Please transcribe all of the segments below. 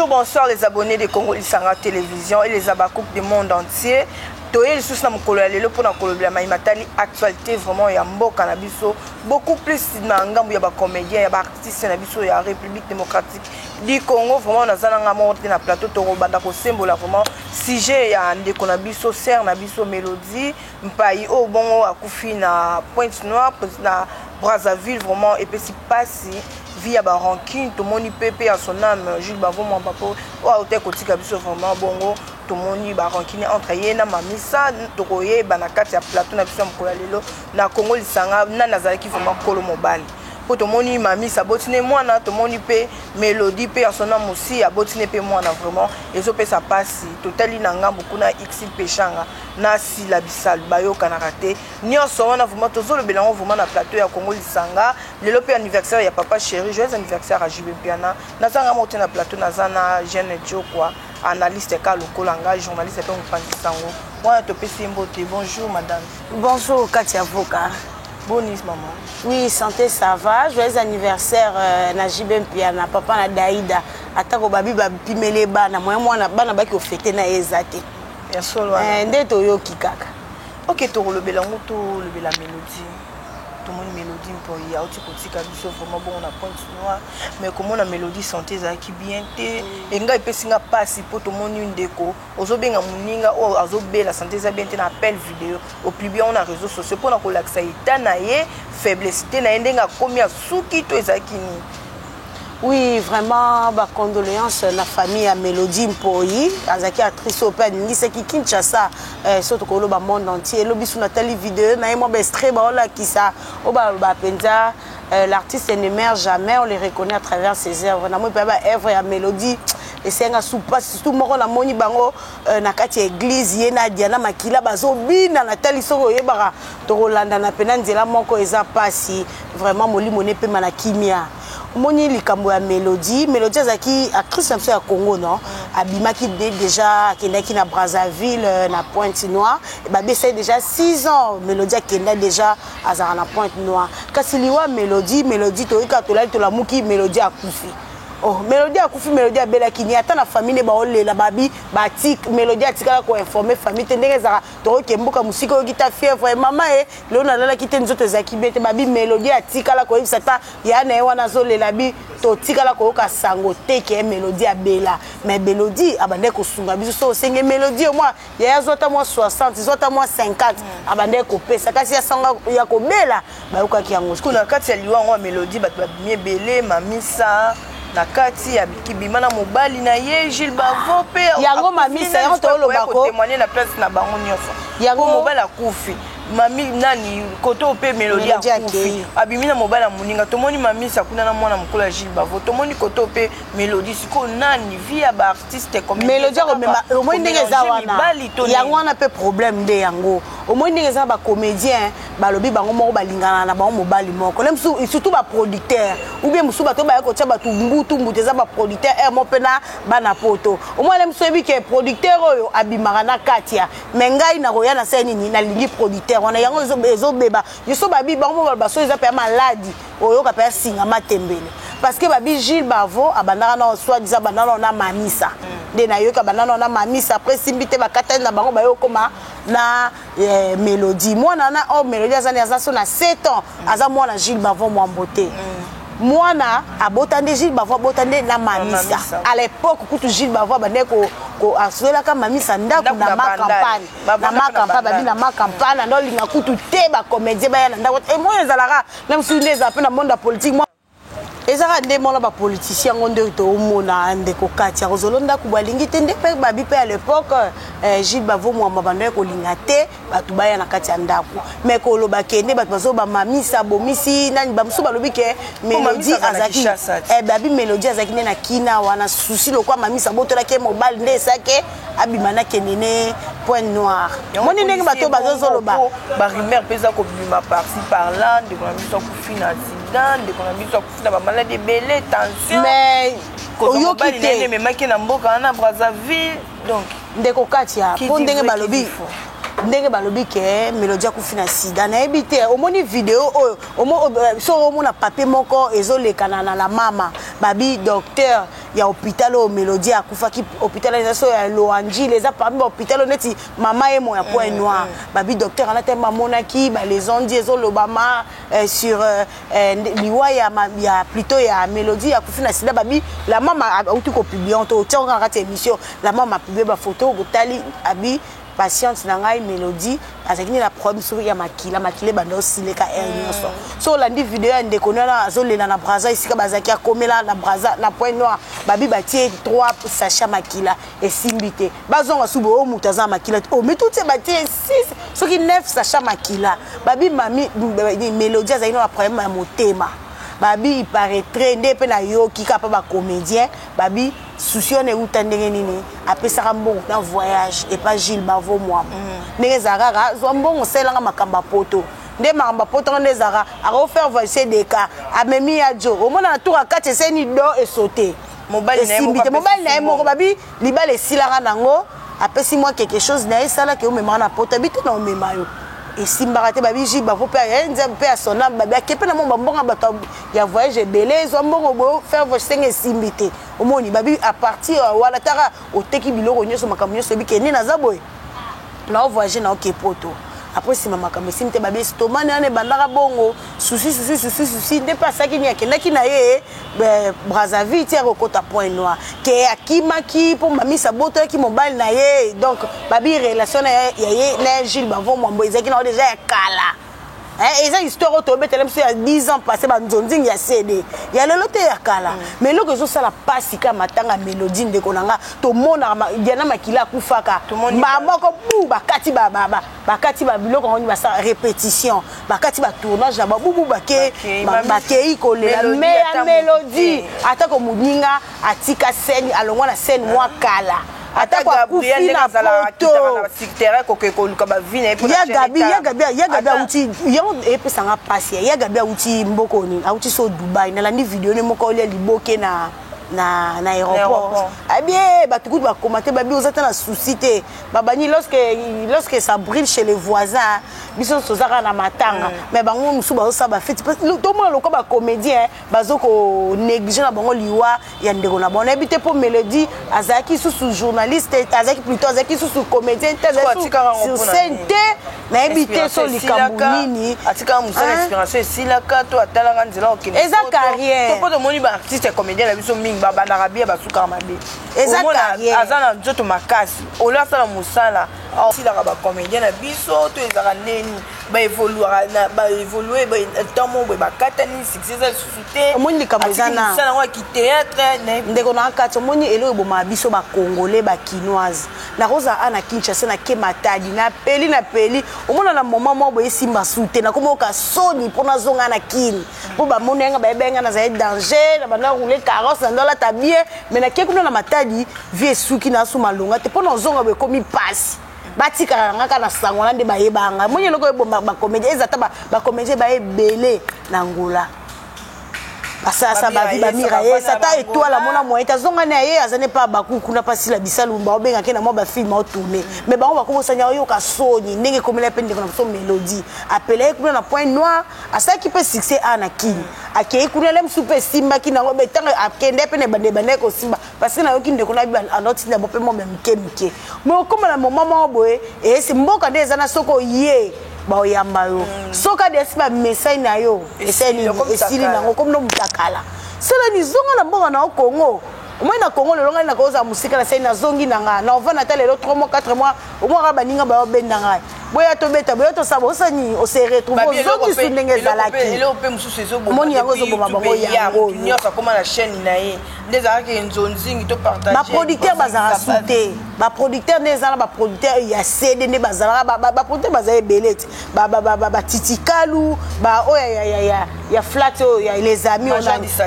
Bonjour, bonsoir les abonnés de Congo Lisanga Télévision et les abakouk du monde entier. Toye lisusu na mokolo ya lelo mpona kolobela mai matali actualité vraiment ya mboka na biso, beaucoup plus na ngambo ya bacomédien, ya baartiste na biso ya République démocratique du Congo. Vraiment, naza na nga moko te na plateau. Tokobanda kosembola vraiment sujet ya ndeko na biso, sœur na biso Mélodie Mpai, oyo bongo akufi na Pointe Noire, na Brazzaville. Vraiment epesi mpasi, vie ya barancune. Tomoni mpe mpe ya son âme Jules Bavo Mwamba, mpo oyo aute kotika biso. Vraiment bongo tomoni barancune entre ye na Mamisa. Tokoyeba na kati ya plateau na biso ya mokolo ya lelo na Congo Lisanga nani azalaki vraiment kolo mobali, mpo tomoni Mamisa abotine mwana, tomoni mpe Mélodie mpe ya son âme aussi abotine mpe mwana. Vraiment ezopesa mpasi. Totali na ngambo kuna, Xil Peshanga na Sila Bisalu bayokanaka te. Nyonso wana vraiment tozolobela yango vraiment na plateau ya Congo Lisanga lelo. Mpe anniversaire ya Papa Chéri, joyeux anniversaire à JB Mpiana. Nazanga moko te na plateau, naza na Jeune Jokwa, analyste ka lokola ngai, journaliste mpe mopanzi sango wana. Topesi ye mbote. Bonjour madame. Bonjour Katia Voka. Boni maman? Oui, santé ça va. Joyeux anniversaire na JB Mpiana, papa na Daïda. Atako babi bapimeli bana, moya mwana bana baki ofete na ye eza te. Ya solo wana? Nde toyoki kaka. Ok, tokolobela yango, tolobela Mélodie. Tomoni Mélodie Mpoi auti kotika biso vraiment bongo na Pointe Noire, mais komona Mélodie, santé ezalaki bien te. Engai epesi nga mpasi, mpo tomoni ndeko ozobenga moninga oyo azobela, santé eza bien te, na appel vidéo, opublie yango na réseaux sociaux mpona kolakisa état na ye, faiblesse na ye, ndenge akomi asuki to ezalaki nini. Oui, vraiment bacondoléance na famille ya Mélodie Mpoi. Azalaki actrice oyo mpe aningisaki Kinshasa, so tokoloba monde entier. Elobi so natali video na ye, mwa baextrait baolakisa oyo baloba mpenza, l'artiste ne meurt jamais, on le reconnaît à travers ses œuvres. Namoni mpe baœuvre ya Mélodie esenga supasi, surtout moko namoni bango na kati ya église, ye na Diana Makila bazobina. Natali, soki oyebaka, tokolandana mpena nzela moko. Eza mpasi vraiment, molimo ne epema na kimia. Omoni likambo ya Mélodie, Mélodie azalaki actrice na biso ya Congo, non? Abimaki déjà, akendaki na Brazzaville, na Pointe Noire. Babesaki déjà 6 ans. Mélodie akenda déjà, azalaka na Pointe Noire. Kasi liwa Mélodie, Mélodie toyika, tolali, tolamuki, Mélodie akufi. Oh, Mélodie akufi. Mélodie abelaki ni ata na famille nde baolela babi batik. Mélodie atikala koinforme famille te. Ndenge ezalaka, tokoke mboka mosika, oyoki ta fièvre, mama ye lelo nalalaki te, nzoto ezalaki bien te. Babi Mélodie atikala koyebisa ta ya na ye wana azolela bi. Totikala koyoka sango te ke Mélodie abela. Mais Mélodie abandaki kosunga biso. So osenge Mélodie mwa yaya, azwa ata mwa 60, zwa ata mwa 50, abandaki kopesa. Kasi ya sango ya kobela, bayokaki yango. Sikoyo na kati ya liwa yango ya Mélodie, bato babimi ebele. Mamisa na kati ya kibima na mobali na ye Gilles Bavo mpe. Yango Mamisa, yango tolobako. Kotémoigne na place na bango nyonso. Yango mobali akufi, mami nani koto mpe Mélodie Mélodie akufi, akei. Abimi na mobali ya moninga. Tomoni Mamisa kuna na mwana mokolo ya Gilles Bavo, tomoni koto mpe Mélodie. Sikoyo nani, vie ya baartiste? Mélodie akomema, omoni ndenge eza wana. Mibali to yango wana mpe problème nde yango. Omoni ndenge eza na bacomédien, balobi bango moko balingana na bango mobali moko le mosusu, surtout baproducteur ou bien mosusu bato baya kotia bato mbutu mbutu. Eza baproducteur aire mo mpe na bana poto. Omoni le mosusu oyebi ke producteur oyo abimaka na kati ya, mais ngai nakoya na sala nini, nalingi producteur wana. Yango ezobeba yoso. Babi bango mo baloba so eza mpe ya maladi, oyoka mpe asinga matembele, parce que babi Gilles Bavo abandaka na soit disant abandaka na Mamisa. Nde nayoki abandaka na Mamisa, après simbi te, bakatani na bango, baye okoma na Mélodie. Mwana na oyo Mélodie aza, aza so na 7 ans, aza mwana Gilles Bavo Mwambo te. Mwana abota nde Gilles Bavo, abota nde na Mamisa. À l'époque kutu Gilles Bavo abandaki asolelaka Mamisa ndako na Ma Campagne, na Ma Campagne. Babi na Ma Campagne ando olinga kutu te bacomédien baya na ndako. Emoyo ezalaka na mosusu nde ezala mpe na monde ya politique, ezaka nde mona bapoliticien yango nde toomona ndeko kati ya kozolo ndako balingi te. Nde mpe babi mpe à l'époque, Gilles Bavo Mwamba bandaki kolinga te bato baya na kati ya ndako. Mais koloba ke nde bato bazoba Mamisa bomisi nani, bamosusu balobi ke Mélodie azalaki, babi Mélodie azalaki nde na kina wana susi lokwa Mamisa botolaki ye mobali, nde esake abima nakende ne Pointe Noire. Moni ndenge bato bazozoloba. Barumeur mpe eza kobima par-ci par-là, ndeko na biso akufi na accident, ndeko na biso akufi na bamaladi ebele, tension. Mais oyoki te. Ememaki na mboka wana Brazzaville, donc ndeko kati ya mpo ndenge balobi ke Mélodie akufi na sida, nayebi te. Omoni video oyo, soki omona papier moko ezolekana na la mama, babi docteur. Ya hôpital oyo Mélodie akufaki, hôpital eza so ya Loangile, eza parmi bahôpital oyo neti Mama Yemo ya Point Noir. Babi docteur ana te bamonaki balezondi ezolobama sur liwa ya plutôt ya Mélodie akufi na sida. Babi la mama auti kopublier, to otiango kaka kati ya émission, la mama apublier bafoto. Otali, abi patiente na ngai Mélodie azalaki nde na problème soki ya makila, makila ebanda osileka aire nyonso. So olandi video ya ndeko wana azolela na Braza, esika bazalaki akomela na Braza, na Point Noir, babi batie 3 sachet makila, esimbi te. Bazonga su boye, oyo moto aza na makila te, mais tutie batie 6 soki 9 sachet makila. Babi mami Mélodie azalaki na problème ya motema. Babi il paraîtrait nde mpe nayoki kaka mpa bacomédien, babi susi wana euta ndenge nini, apesaka mbongo na voyage epa Gilles Bavo Mwamba. Ndenge ezalaka kaka, zwa mbongo, osalelanga makambo ya poto. Nde makambo ya poto ngo nde ezalaka, akofaire voyage deka amemi ya jo, omona na tour akati eseni do esote. Mobali na ye esimbi moko te. Mobali na ye apesi. Moko babi libala esilaka nango, apesi mwa quelque chose na ye, esalaki omemaka na poto, abi te na omema yo, esimbaka te. Babi Gilles Bavo mpe aye Nzambe mpe asona, babi ake mpe na mo bambongo ya bato ya voyage ebele, ezwa mbongo boyo, faire voyage senge, esimbi te. Omoni, babi à partir ya wana taka oteki biloko nyonso, makambo nyonso, oyebi ke nde naza boye, nao voyage, naoke poto. Après nsima makambo esimbi te. Babi estomane wana ebandaka bongo, susi susi susi susi nde mpe asalaki nini, akendaki na ye Brazzaville ti akokota Point Noir, ke akimaki mpo mamisa abotoyaki mobali na ye. Donc babi relation na ye ya ye na Gilles Bavo Mwambo ezalaki nango déjà ya kala. Eza histoire oyo tobetela biso ya 10 ans passé, banzonzingi ya CD ya lelo te, ya kala. Mais eloko ezosala mpasi ka matanga Mélodie, ndeko na nga, tomonaka Diana Makila akufaka Tomoni mbaa moko bu bakati bakati babiloko yango, basala répétition, bakati batournage na babubu, bake Bakei, bakei kolela. Mélodie Mais ya ata Mélodie, moke. Atako moninga atika scène, alongwa na scène mwa kala, atako Gabriel akufi ndenge na azalaka, akitaka poto. Na terrain koke koluka bavi na ye mpo na Ya chaîne Gabi, ya etala. Gabi, ya Gabi awuti yango epesanga mpasi. Ya Gabi awuti mboka nini, awuti so Dubai. Nalandi video ne moko olia liboke na aéroport. Aéroport. Abi bato kutu bakoma te, babi oza te na souci te. Babani lorsque ça brûle chez les voisins, biso nyonso toza kaka na matanga, mais bango mosusu bazosala bafeti. Tomona lokwa bacomédien bazo konéglige na bango liwa ya ndeko na bango. Nayebi te mpo Mélodie azalaki susu journaliste, azalaki plutôt, azalaki susu comédien te, azalaki atikaka yango sur mpona scène nini? te. Nayebi te so Inspiration likambo esilaka, nini. Atikaka mosala, Hein? inspiration esilaka to atalaka nzela okende Eza poto. carrière. To mpo tomoni baartiste comédien na biso mingi babandaka bia, basukaka mabe. Eza Omona carrière. aza na nzoto makasi, olio asala mosala, asilaka. Bacomédien na biso to ezalaka ndeni, baévoluaka, baévolue ntango moko boye, bakatani, succès eza lisusu te. Omoni likambo eza Atiki mosala yango yaki théâtre na ndeko na kati, omoni eloko ebomaka biso bacongolais, bakinoise. Nakozala a na Kinshasa, nake Matadi, napeli napeli, omona na moment moko boye esimba su te, nakomoyoka soni mpo nazonga na Kini, mpo bamoni yanga, bayebi yanga nazali danger na banda roule carrosse na ndo alata bien, mais nake kuna na Matadi, vie esuki na asu malonga te mpo nazonga boye, ekomi mpasi. Batikaka na nga kaka na sango wana nde bayebanga. Moni eloko eboma bacomédien eza ata bacomédien baebele na Ngola, basalasa bavi bamira ye ata étoile, amona moyen te, azonga na ye, aza ne mpa baku kuna mpasila bisalu, baobengaki na mwa bafilme aotourne, mais bango bakobosani, aoyoka soni ndenge ekomela mpe ndeko na biso Mélodie. Apela ye kuna na Point Noir, asalaki mpe succès a na Kini, akei kuna le mosusu mpe esimbaki nango, be ntango akende mpe na ebande ebandaki kosimba, parce que nayoki ndeko na bibi anotinda bo mpe mwa mike mike. Mais okóma na moment moko boye, eyesi mboka nde eza na soki oye baoyamba yo, soki adesi bamesai na yo esali esili nango, komi no mutakala salani, zonga na mboka na yo Congo. Omoi na Congo lelo, ngai nakozala mosika, nasali, nazongi na ngai, na ovanda ata lelo 3 mois, 4 mois, omwaka baninga bayobenda ngai, boya tobeta, boya tosala, osani ose retrouve, ozongi su ndenge ezalaki. Eloko mpe mosusu ezoboma. Moni yango ezoboma bango yango. Nyonso akóma na chaîne na ye, nde ezalaki nzonzingi to partage. Baproducteur bazalaka su te. Baproducteur nde eza na baproducteur ya CD nde bazalaka, baproducteur bazala ebele te, batitikalu oyo ya flat, oyo ya les amis,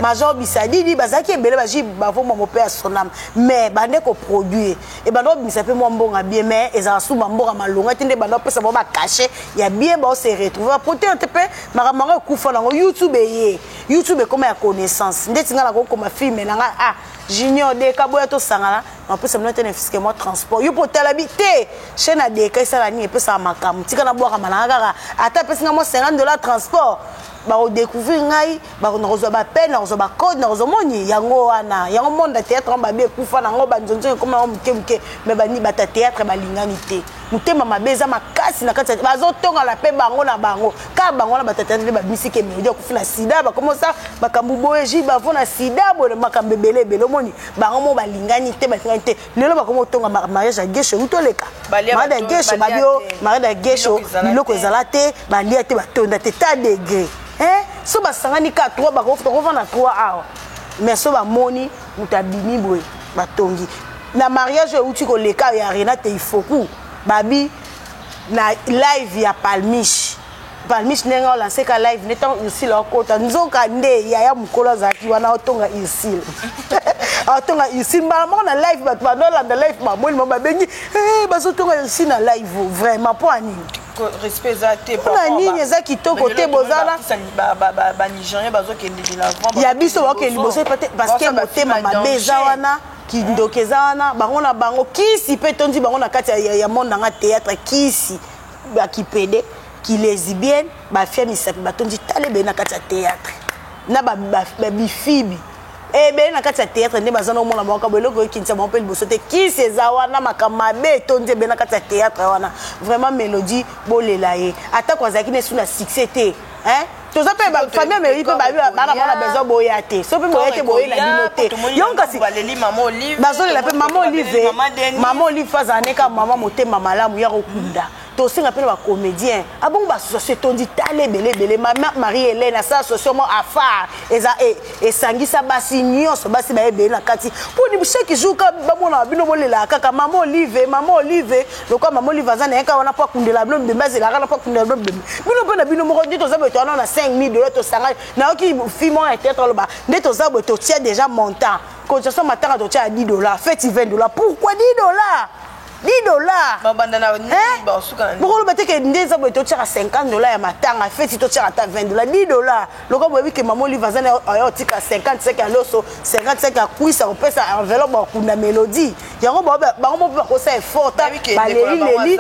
Major Bisadidi, bazalaki ebele, baji bavomamo mpe ya sonam, mais bande koproduire, ebanda obimisa mpe mwa mbongo bien, mais ezalaka su bamboka malonga te nde banda opesa bango bacachet ya bien, baose retrouve. Baproducteur te mpe makambo yango ekufa nango. YouTube eye, YouTube ekoma ya connaissance. Ndeti ngai nakokoma filme na ngai, ah Junior Deka, boya tosangana, napesa bino te na fiske mwa transport, yo mpo otala bi te chaîne ya Deka esala nini, epesaka makambo, tika nabwakama nanga kaka, ata apesinga mwa 50 $ transport. Bakodécouvrir ngai, nakozwa bapene, nakozwa bacode, nakozwa moni yango wana. Yango monde ya théâtre yango babi ekufa nango, banzonzo ekoma yango moke moke. Mais bani bato ya théâtre balingani te, motema mabe eza makasi na kati ya, bazotongana mpe bango na bango kaka. Bango wana bato ya théâtre nde babisike Mélodie akufi na sida, bakomosa makambo boye, ji bavo na sida boye, makambo ebele ebele. Omoni bango mo balingani te, balingani te. Lelo bakoma otonga mariage ya Gesho euti oleka, mariage ya Gesho, babio mariage ya Gesho, biloko ezala te, balia te, batonda te, ta degré so basangani ka 3, bakovanda 3 awa. Mais so bamoni moto abimi boye, batongi na mariage oyo euti koleka ya Renate Ifoku. Babi na live ya Palmiche, Palmiche ndenge olance ka live nde ntango Ursile akota, nzoka nde yaya mokolo azalaki wana, aotonga Ursile, aotonga Ursile mbala moko na live. Bato bandolanda live, bamoni, babengi, bazotonga Ursile na live. Vraiment, mpo anini? Respect eza te. Mpona nini? Eza kitoko te. Bozala Banigérien bazokende de l'avant. Ya biso bakokende liboso parce que motema mabe eza wana, kindoki eza wana, bango na bango, kisi mpe etondi bango na kati ya monde nanga théâtre. Kisi, bakipede, kilesbienne, bafia misapi, batondi tala ebele na kati ya théâtre, na babifibi ebele na kati ya théâtre. Nde baza na omona bango kabo eloko ekindisa bango mpe liboso te. Kisi eza wana, makambo mabe etondi ebele na kati ya théâtre wana. Vraiment, Mélodie, bolela ye, atako azalaki na esu na succès te. Toza mpe famille ya Mélodie mpe bana bana besoin boya te. So mpe boya te, boye na bino te. Yango kasi bazolela mpe mama Olive. Mama Olive azala ne kaka mama motema malamu ya kokunda. Tosenga mpe na bacomédien abongo, baassociation etondi tala ebele ebele. Mama Marie Hélène asala association mo afar, eza esangisa basi nyonso, basi baye ebele na kati. Mponi chaque jour ka bamonaka bino bolelaka kaka mama Olive, mama Olive? Lokola mama Olive aza na ye kaka wana mpo akundela bino bibembe, azelaka na mpo akundela bino bibembe. Bino mpe na bino moko nde toza boye, towana na 5000 dollars tosanga. Nayoki fi moko ya théâtre aloba nde toza boye, totia déjà montant cotisation matanga, totia ya 10 dollars, feti 20 dollars. Pourquoi 10 dollars? 10 dollars? Bokoloba te ke nde eza boye, totiaka 50 dollars ya matanga, feti totiaka ata 20 dollars. 10 dollars, lokola boyebi ke mama Olive aza aya otika 55 ya loso, 55 ya kwisa, kopesa enveloppe, bakunda Mélodie yango. Bango mo mpe bakosa effort ta balelileli.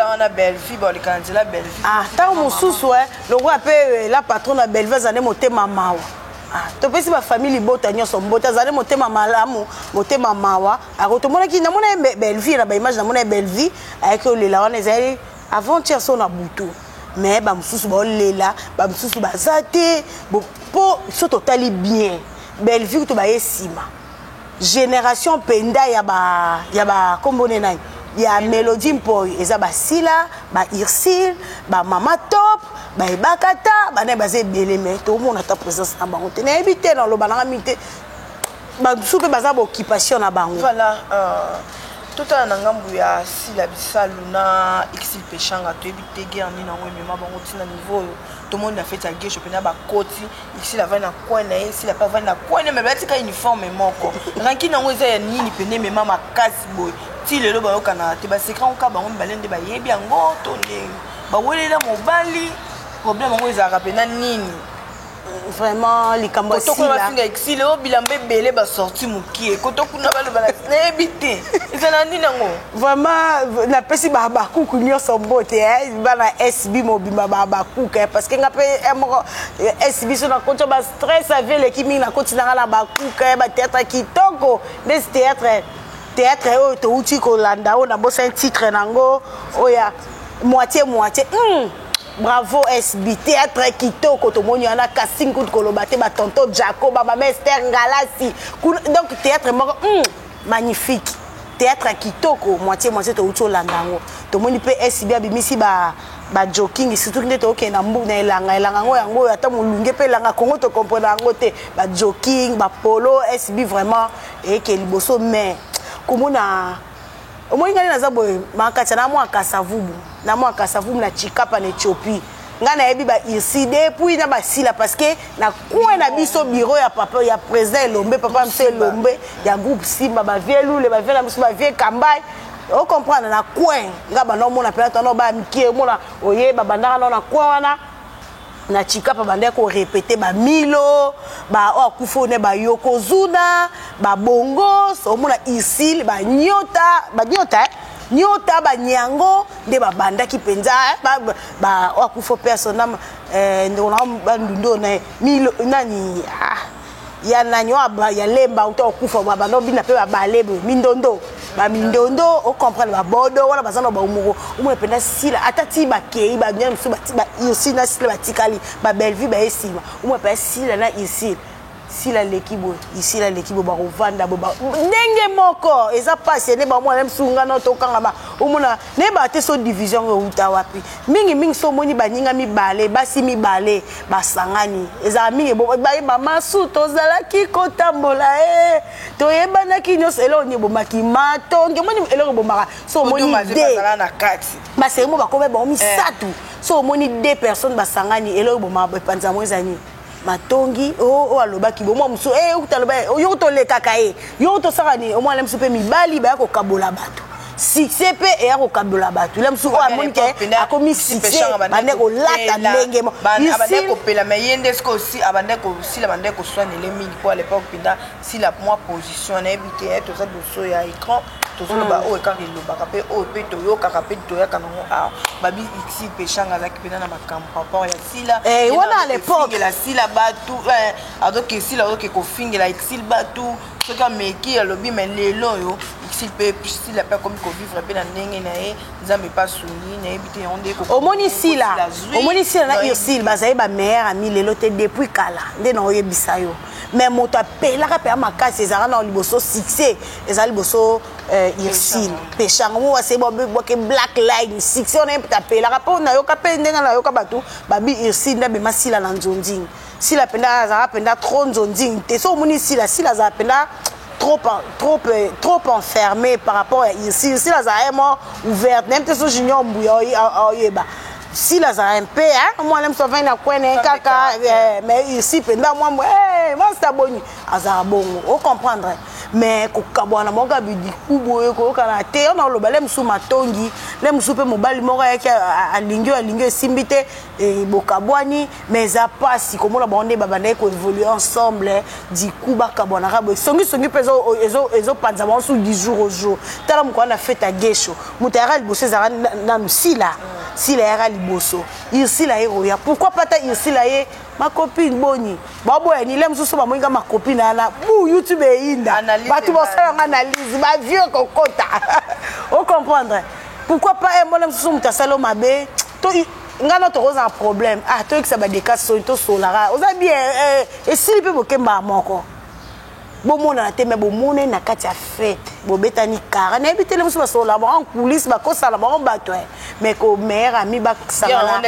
Ntango mosusu lokola mpe la patron na Bellevue aza nde motema mawa. Topesi bafamille libota nyonso mbote. Azali motema malamu, motema mawa. Ako tomonaki, namona ye Bellevue na baimage, namona ye Bellevue ayaki olela wana, ezali avant-hier so na butu. Mais bamosusu baolela, bamosusu baza te. Mpo so totali bien, Bellevue kutu baye nsima, génération mpenza ya ba kombo ne nani ya Mélodie Mpoi, eza basila, baursile, bamama top, bayebaka ta bana baza ebele. Mais tomona ta présence na bango te. Nayebi te, naloba nanga mingi te, bamosusu mpe baza baoccupation na bango. Voilà, totala na ngambu ya Sila Bisalu na Exil Peshanga. Toyebi te guerre nini yango emema bango ntina niveau oyo tomoni na fête ya Gesho. Mpena bakoti, Exil avandi na coin na ye, Sila mpe avandi na coin na ye, mais batika uniforme moko. Rancune yango eza ya nini pene emema makasi boye ti lelo bayokanaka te? Basecret yango kaka bango mibale nde bayebi yango to ndenge bawelela mobali? Problème yango ezalaka mpena nini? Vraiment, likambo ya Sila, bafinga Exile oyo bilamba ebele, basorti mokie koto kuna, baloba nayebi te eza na nini yango. Vraiment, napesi bakuku nyonso mbote, bana SB mobimba, bakuku, parce que nga mpe moko SB so nakoti bastress ave eleki mingi, nakoti nanga na bakuku. Bathéâtre kitoko ndesi, théâtre oyo touti kolanda, oyo nabosani titre nango, oyo ya moitié moitié. Bravo SB, théâtre kitoko. Tomoni wana casting kutu koloba te, batonton Jaco, bamama Ester Ngalasi, donc théâtre moko magnifique, théâtre ya kitoko, moitié moitié touti olanda yango. Tomoni mpe SB abimisi ba bajogging, surtout nde tookende na mbu na elanga, elanga yango, yango oyo ata molunge mpe elanga Kongo, tokomprendre yango te. Bajogging, bapolo, SB vraiment eyeke liboso. Mais komona, omoni ngai naza boye makati na mwa Kasavubu, na mwa Kasavubu na Chikapa na Éthiopie, ngai nayebi bairsi depuis na basila, parce que na coin na biso, bureau ya papa ya président Elombe, papa biso Elombe ya groupe Simba, bavie Lule, bavie na biso, bavie Kambai, ocomprendre, na coin nga banda omona mpena twana baya mikie, omona oyeba bandaka nao na coin wana na Chikapa, bandaki korépéter bamilo oyo akufi oyo ne bayokozuna, babongos, omona Isile, banyota, banyota, eh? Nyota banyango nde babandaki mpenza oyo akufa personam ndeko na bandundu na milo nani ah, ya nani oyo ya lemba uta okufa babanda obina mpe babale boye mindondo bamindondo ocomprendre babodo wana baza na baumoko omona mpenza sila ata ti bakei banya mosusu Ursule na Sila batikali, babellevue baye nsima, omona mpenza Sila na Ursule, Sila aleki boye, Ursule aleki boye, bakovanda boye ndenge moko. Eza mpasi nde bamona mosusu nga na tokangama, omona nayebaka te so division yango euta wapi. Mingimingi so omoni baninga mibale, basi mibale basangani, ezalaka mingi bayeba masu tozalaki kotambola e toyebanaki nyonso. Eloko nini ebomaki matongi? Omoni eloko ebomaka so omoni de baseremo bakoma bango misato. So omoni deux personnes basangani, eloko ebomaka epanza yango eza nini? Matongi oyo alobaki bomwa mosusu okuta aloba yo tolekaka ye, yo tosaka nini. Omwana mosusu mpe mibali baya kokabola bato, succès mpe eya kokabola bato. La mosusu oyo amoni ke akomi succès, bande kolata ndenge abande kopela. Mais ye nde soki osi abande kosila, bande koswanele mingi mpo à l'époque mpenza sila mwa position nayebi te. Toza liboso ya écran, tozoloba oyo kaka elobaka mpe oyo mpe toyokaka mpe toyaka nango awa. Babi Ursule Peshanga azalaki mpenza na makambo par rapport ya Sila. Wana à l'époque. Kofingela Sila bato, azoke Sila azoke kofingela Ursule bato soki ameki alobi. Mais lelo oyo Ursule mpe Sila mpe akomi kovivre mpe na ndenge na ye, Nzambe mpe asungi, nayebi te yango nde. Omoni Sila, omoni Sila na Ursule bazali bameilleur ami lelo te, depuis kala nde na oyebisa yo. Mais moto apelaka mpe ya makasi ezalaka na liboso succès, ezala liboso Ursule Peshanga mo ase bwake black line succès wana ye mpe apelaka mpo nayoka mpe ndenge nayoka bato babi Ursule nde abema Sila na nzonzing. Sila mpenza azalaka mpenza trop nzonzing te. So omoni Sila, Sila azala mpenza trop, trop, trop enfermé par rapport à Ursule. Ursule azala mo ouverte, même te so Junior Mbuya oyeba. Sila azala un peu mwana mosu avandi na kwene kaka, mais Ursule mpenza mwa mwasita boni azala bongo, ocomprendre. Mais kokabwana moko ya bidiku boye koyokana te wana oloba le mosusu matongi, le mosusu mpe mobali moko ayaki alingi oyo alingi esimbi te, bokabwani. Mais eza mpasi komona bango nde babandaki koévolue ensemble, du coup bakabwanaka boye. Songisongi mpe ezopanza bango su du jour au jour. Tala moko wana, fête ya Gesho, moto ayaka liboso ezalaka nanu Sila. Sila ayaka liboso, Ursule aye koya. Pourquoi pas ta Ursule aye macopine boni baboyani le mosusu bamoninga macopine wana bu YouTube eyinda, bato basalanga analyse, bavieux kokota, ocomprendre. Pourquoi pas mona mosusu moto asali o mabe to ngai na tokozala problème, ah toyekisa badeka soni, tosolaka oza bien, esili mpe bokembaka moko bomonana te. Me bomonani na kati ya fête, bobetani kara, nayebi te le mosusu basololaka bango en coulisse, bakosala bango bato, mais ko meilleur ami basangana.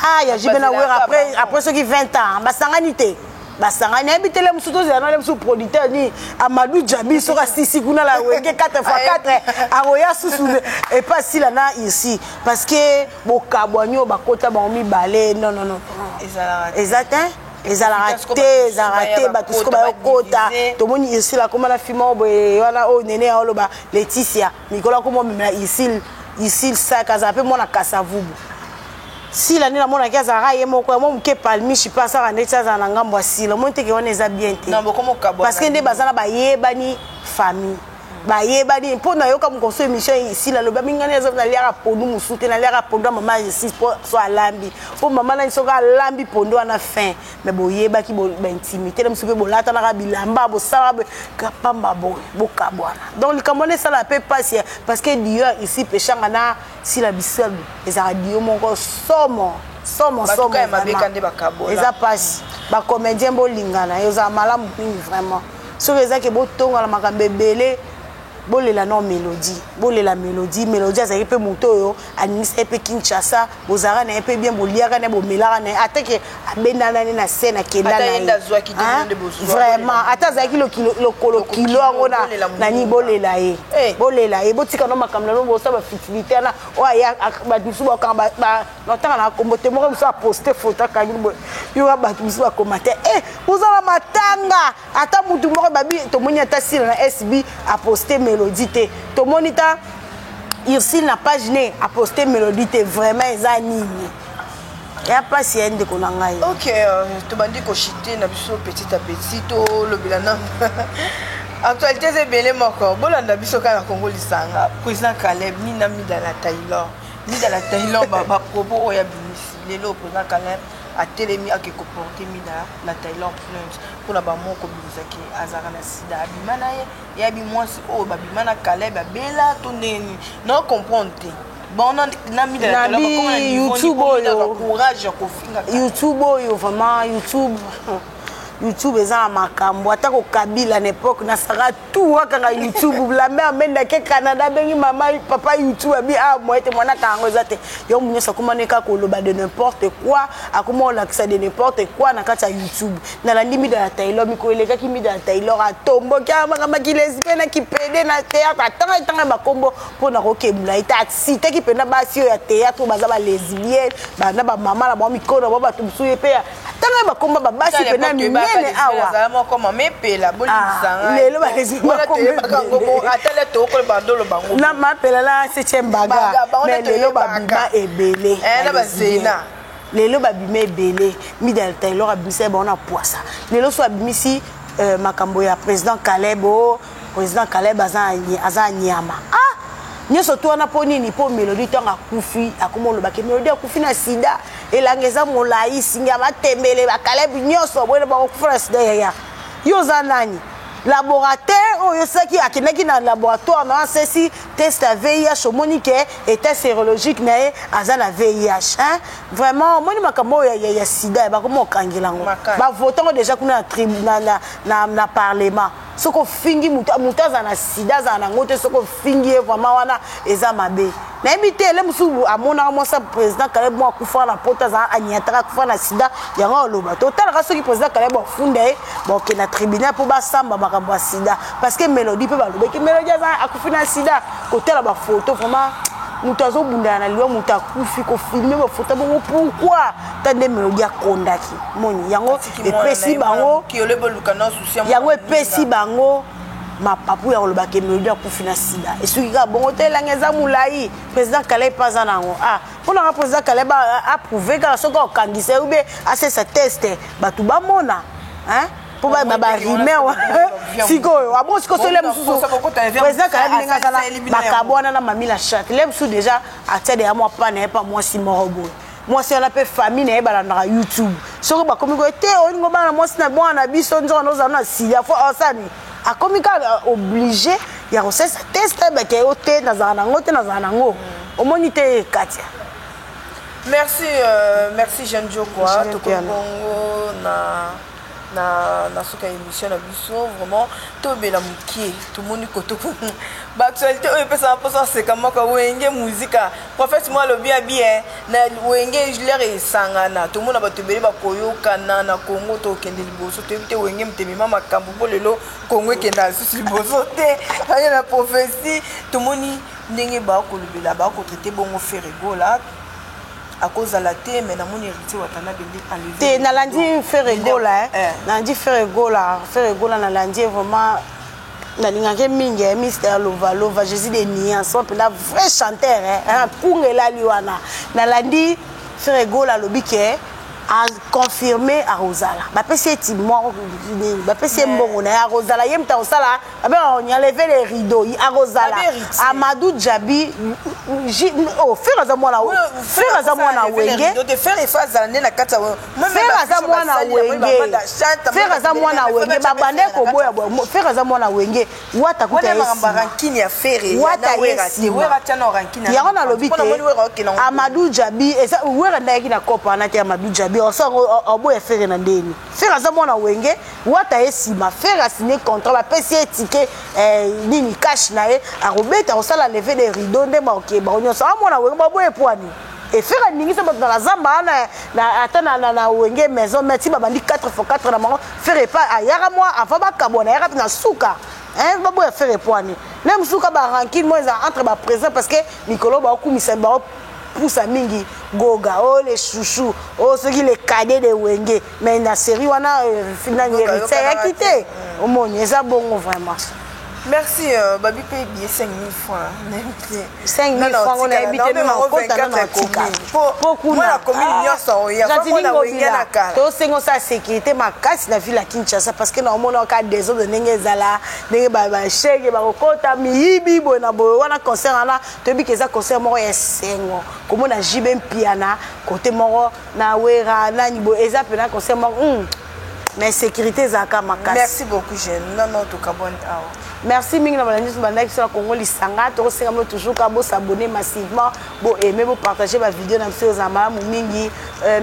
Ah, ya JB na Wera après soki 20 ans basangani te, basangani, nayebi te. Le mosusu tozela na le mosusu producteur ni Amadou Djabi soki asisi kuna la Wenge 4 x 4 akoya susu epa Sila na ici, parce que bokabwani oyo bakota bango mibale, non, non, non, eza te, ezalaka te, ezalaka te. Bato siko bayokota, tomoni Ursule akoma na film oyo boye wana oyo nene ya oloba Leticia mikolo akoma omemela Ursule, Ursule sak azala mpe mwana Kasavubu. Sila nde namonaki azalaka ye moko ya mwa moke palmishi mpe asalaka ndeti azala na ngambo ya Sila. Omoni teke wana eza bien te, parce que nde baza na bayebani, famille bayebani. Mpo nayoka mokoso émission, Sila alobi amingani aza naliaka pondu mosusu te, naliaka pondu ya mama esi mpo so alambi mpo mama nani soki alambi pondu wana fin. Mais boyebaki baintimité na mosusu mpe bolatanaka bilamba, bosalaka pamba boye, bokabwana. Donc likambo wana esalaka mpe mpasi, parce que dio ici Peshanga na Sila Bisalu ezalaka dio moko somo somo somo. Eza mpasi. Bacomédien bolingana, ezala malamu mingi vraiment. Soki ezaki botongana makambo ebele, bolela no Mélodie, bolela Mélodie. Mélodie azalaki mpe moto oyo aningisa ye mpe Kinshasa, bozalaka na ye mpe bien, boliaka na ye, bomelaka na ye, ateke abendana ne na scène, akenda na ye vraiment. Ata azalaki lokolo kilo yango nani, bolela ye, bolela ye, botika no makambo na no, bosala bafutilité wana oyo aya. Bato mosusu bakanga natanga na kombo te, moko mosusu aposte photo akangi boye, yoka bato mosusu bakoma te e bozala matanga. Ata mutu moko babi tomoni ata Sila na SB aposte Mélodie te, tomoni ta Ursule na page ne aposte Mélodie te. Vraiment eza nini? Ya mpasi ya ndeko na ngai. Ok, tobandi koshite na biso petit à petit. Tolobela nano Actualité eza ebele moko. Bolanda biso kaka na Congo Lisanga. Président Caleb nina Mida na Taylor. Mida na Taylor ba ba propos oyo abimisi. Lelo président Caleb atelemi ake ko porter Mida na Taylor plainte mpona bango kobimisaki azalaka na sida abima na ye yabi mwasi oyo babima na Caleb abela to ndenge nini na comprendre te. Bon na Mida na Taylor bakoma na niveau YouTube oyo courage ya kofinga YouTube oyo vraiment YouTube YouTube eza na makambo atako Kabila na époque nasaka tout akanga YouTube la mère amendake Canada abengi mama papa YouTube abi ah moye te mwana akanga yango eza te yo nyonso akoma ne kaka koloba de n'importe quoi akoma olakisa de n'importe quoi na kati ya YouTube. Nalandi Mida ya Taylor mikolo elekaki Mida ya Taylor atomboki makambo kilesbe na kipede na théâtre atanga etanga bakombo mpona kokemula ye te asitaki mpenza basi oyo ya théâtre oyo baza balesbienne bana bamama na bango mikolo na bango bato mosusu ye mpe atanga bakombo babasi mpenza minene awa lelo na mapela na septième baga mais lelo babima ebele lelo babima ebele. Mida Taylor abimisa ye bango na poisa lelo so abimisi makambo ya président Caleb. O président Caleb aza nyama ah nyonso to wana mpo nini? Mpo Mélodie ntango akufi akoma olobaki Mélodie akufi na sida elanga eza molai singi ya matembele bakaleb nyonso boyena bakokufa na sida. Yaya, yo oza nani? Laboratoire oyo soki akendaki na laboratoire na asesi test ya VIH, omoni ke état sérologique na ye aza na VIH, hein? Vraiment omoni makambo oyo ya sida bakoma okangela yango bavotango déjà kuna na parlement. Soki ofingi moto, moto aza na sida azala nango te, soki ofingi ye vraiment wana eza mabe. Nayebi te ele mosusu amonaka mwasi président Caleb mo akufa na poto azala aniataka akufa na sida yango aloba. Totalaka soki président Caleb afunda ye bakokende na tribunal mpo basamba makambo ya sida parce que Mélodie mpe balobaki Mélodie aza akufi na sida. Kotala bafoto vraiment moto azobundana na liwa, moto akufi kofilmer bafoto bongo pourquoi? Ta nde Mélodie akondaki moni yango epesi bango yango epesi bango mapapu ya kolobaka Mélodie akufi na sida. Esuki kaka bongo te elanga eza molai. Président Caleb mpe aza nango ah mpo nanga président Caleb approuve kaka soki okangisa ye ube asesa test bato bamona mpo barumeur sikoyo abo sikoyo sole mosusu président Caleb ndenge azala bakabo wana na mami la chatte le mosusu déjà atia deya mwa pa na ye pa mwasi moko boye mwasi wana mpe famille na ye balandaka YouTube soki bakomi koye te olingo bana mwasi na mwana na biso nzoka nozala na sida fo osani akomi kaka obligé ya kosalisa test bake yo te nazala nango te nazala nango omoni te Katia. Merci, merci Jeanne Jokwa. Tokomi bongo na suka émission na biso. Vraiment tobela mokie tomoni koto baactualité oyo epesaka mposa aseka moko Wenge Muzika prophète mo alobi abi na Wenge lere esangana tomona bato ebele bakoyokana na Congo tokende liboso. Toyebi te Wenge motemema makambo mpo lelo Congo ekendaka lisusu liboso te aye na prophétie. Tomoni ndenge bakolobela bakotraiter bongo Ferre Gola akozala te mais namoni Héritier Watanabe nde te nalandi Ferre Gola, nalandi Ferre Gola. Ferre Gola nalandi ye vraiment nalingaki mingi Mister Lova Lova Jésus de nuance mpenza vrai chanteur mpunga elali wana. Nalandi Ferre Gola alobi ke aconfirme akozala bapesi ye ti moko nini bapesi ye mbongo na ye akozala ye moto akosala babengaka enlever les rideaux akozala Amadou Djabi. Oh, Ferre aza mwana, Ferre aza mwana Wenge, Ferre aza mwana Wenge, Ferre aza mwana Wenge babande koboya. Ferre aza mwana Wenge wata kuta ye wata ye nsima yango nalobi te Amadou Djabi eza Wera ndayaki na kopa wana te. Amadou Djabi osango oboya Ferre na ndeni Ferre aza mwana Wenge wata ye nsima. Ferre asigné contrat bapesi ye ticket nini cash na ye akobeta akosala lever de rideau nde baoke bango nyonso amwana Wenge baboye pwani e Ferre aningisa bato na bazamba wana ata na Wenge Maison Mère ti babandi 4 x 4 na bango. Ferre epa ayaka mwa avant bakabwana ayaka mpe na suka baboya Ferre pwani na mosuka barancune mo eza entre baprésident parce que mikolo baokumisa baopusa mingi Goga o le chouchou o soki le cadet de Wenge mais na série wana nani Héritier ayaki te omoni eza bongo vraiment. Merci babi pe billet 5000 francs nayebi te. 5000 francs ngo nayebi te nanu okota nanu otika po kuna na commune ah, nyonso oya po na wenge na kala tosenga osala sécurité makasi na ville ya Kinshasa parce que na omona ka désordre ndenge ezala ndenge bashege bakokota miyibi boye na boye wana concert wana toyebi ke eza concert moko ya esengo komona JB Mpiana kote moko na Wera nani boye eza mpena concert moko Mais sécurité ezalaka makasi. Merci beaucoup jeune. Non non tokabwani awa. Merci mingi na balandi nyonso bandaki biso na Congo Lisanga. Tokosenga bino toujours ka bosabonner massivement, bo aimer, bo partager ba vidéo na biso ezala malamu mingi.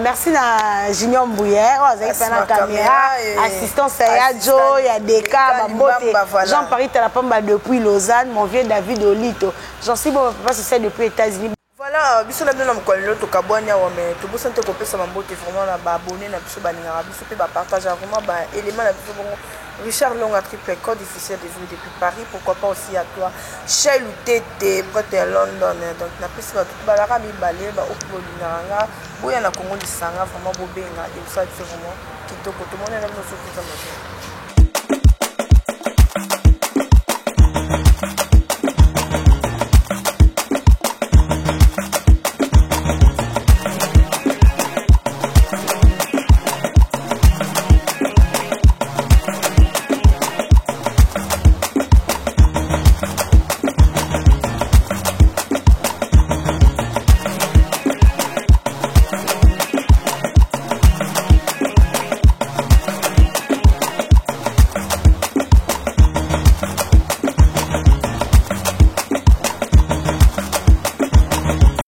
Merci na Junior Mbuye oyo azalaki mpe na caméra, assistance ya Jo ya Deka Bambote, Jean Paris Talapamba depuis Lausanne, mon vieux David Olito. J'en suis bon papa social depuis États-Unis. Voilà, biso na bino na mokolo lelo tokabwani awa mais tobosani te kopesa bambote vraiment na baabonné na biso balingaka biso mpe bapartageaka vraiment baélément na biso bongo. Richard Longa, triple code officiel de vous depuis Paris, pourquoi pas aussi à toi Shell Tete prêtre ya London. Donc napesi bato balaka mibale baoyo bolingaka nga boya na Congo Lisanga vraiment bobenga ekosala biso vraiment kitoko. Tomoni na bino soki eza mazoi.